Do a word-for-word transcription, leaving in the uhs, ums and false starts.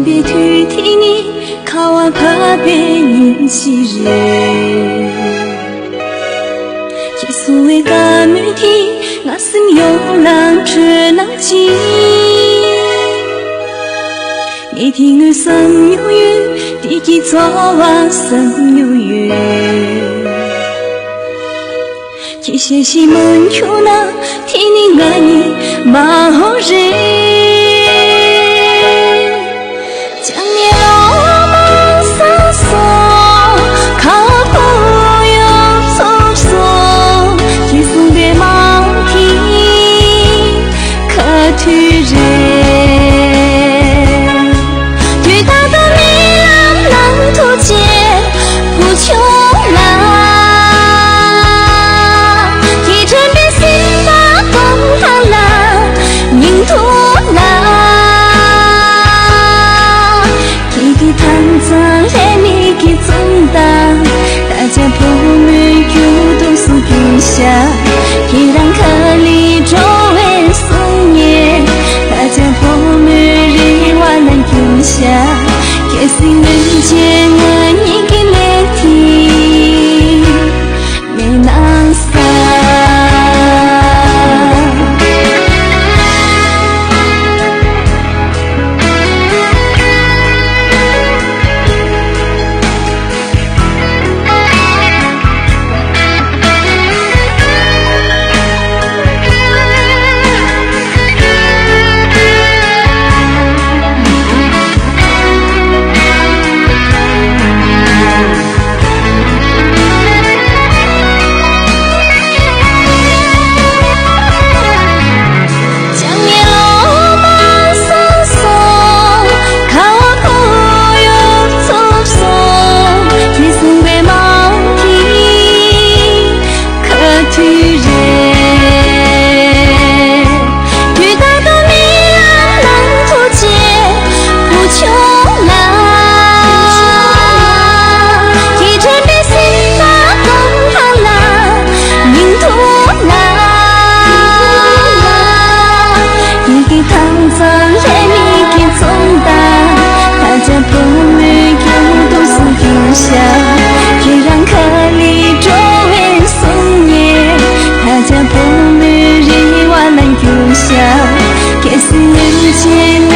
པའི་དུས་དེ་ནི་ཁ་བ་བབས་པའི་ཉིན་ཞིག་རེད། ཁྱེད་གསུང་བའི་བཀའ་མོལ་དེ་ང་སེམས་ཡོངས་ལ་འཕྲོད་ན་ཅི། ངས་དེ་སྔོན་བསམ་མྱོང་ཡོད། དེ་གི་ཚོར་བ་བསམ་མྱོང་ཡོད། ཁྱེད་ཞལ་བཞེས་མ་བྱུང་ན་དེ་ནི་ང་ནི་མ་འོངས་རེད། ཅང་ནས་ལོ་མང་སོང་སོང་། ཁ་བ་ཡོངས་ཚུགས་སོང་། ཁྱེད་གསུང་པའི་མང་གི་ཁ་ཐུག་རེད། དུས་རྟག་ཏུ་རྨི་ལམ་ནང་ཐུགས་རྗེ་བུ་ཆུང་ལ། ཁྱེད་དྲན་པའི་སེམས་པ་སྟོང་ལྷང་ལྷང་ཉིང་ཐུག་ལ། ཁྱེད་ཀྱི་ཐང་ཚང་ལྷད་མེད་ཀྱི་ཙུམ་དང་། ད་ཆ་བུ་མོའི་རྒྱུ་དུས་སུ་གྱུར་ཤག་ཁྱེད་རང་ཁ་ལི་འགྲོ་བའི་གསུང་ངས། ད་ཆ་བུ་མོའི་རེ་བ་ལ་འགྱུར་ཤག་གལ་སྲིད་སྔོན་ཆད་ང་གཉིས་ཀྱི་ལས་དེ་མེད་ན་ས། ཁ་ཐུག་རེད། དུས་རྟག་ཏུ་རྨི་ལམ་ནང་ཐུགས་རྗེ་བུ་ཆུང་ལ། ཁྱེད་དྲན་པའི་སེམས་པ་སྟོང་ལྷང་ལྷང་ཉིང་ཐུག་ལ། ཁྱེད་ཀྱི་ཐང་ཚང་ལྷད་མེད་ཀྱི་ཙུམ་དང་། ད་ཆ་བུ་མོའི་རྒྱུ་དུས་སུ་གྱུར་ཤག་ཁྱེད་རང་ཁ་ལི་འགྲོ་བའི་གསུང་ངས། ད་ཆ་བུ་མོའི་རེ་བ་ལ་འགྱུར་ཤག་གལ་སྲིད་སྔོན་ཆད་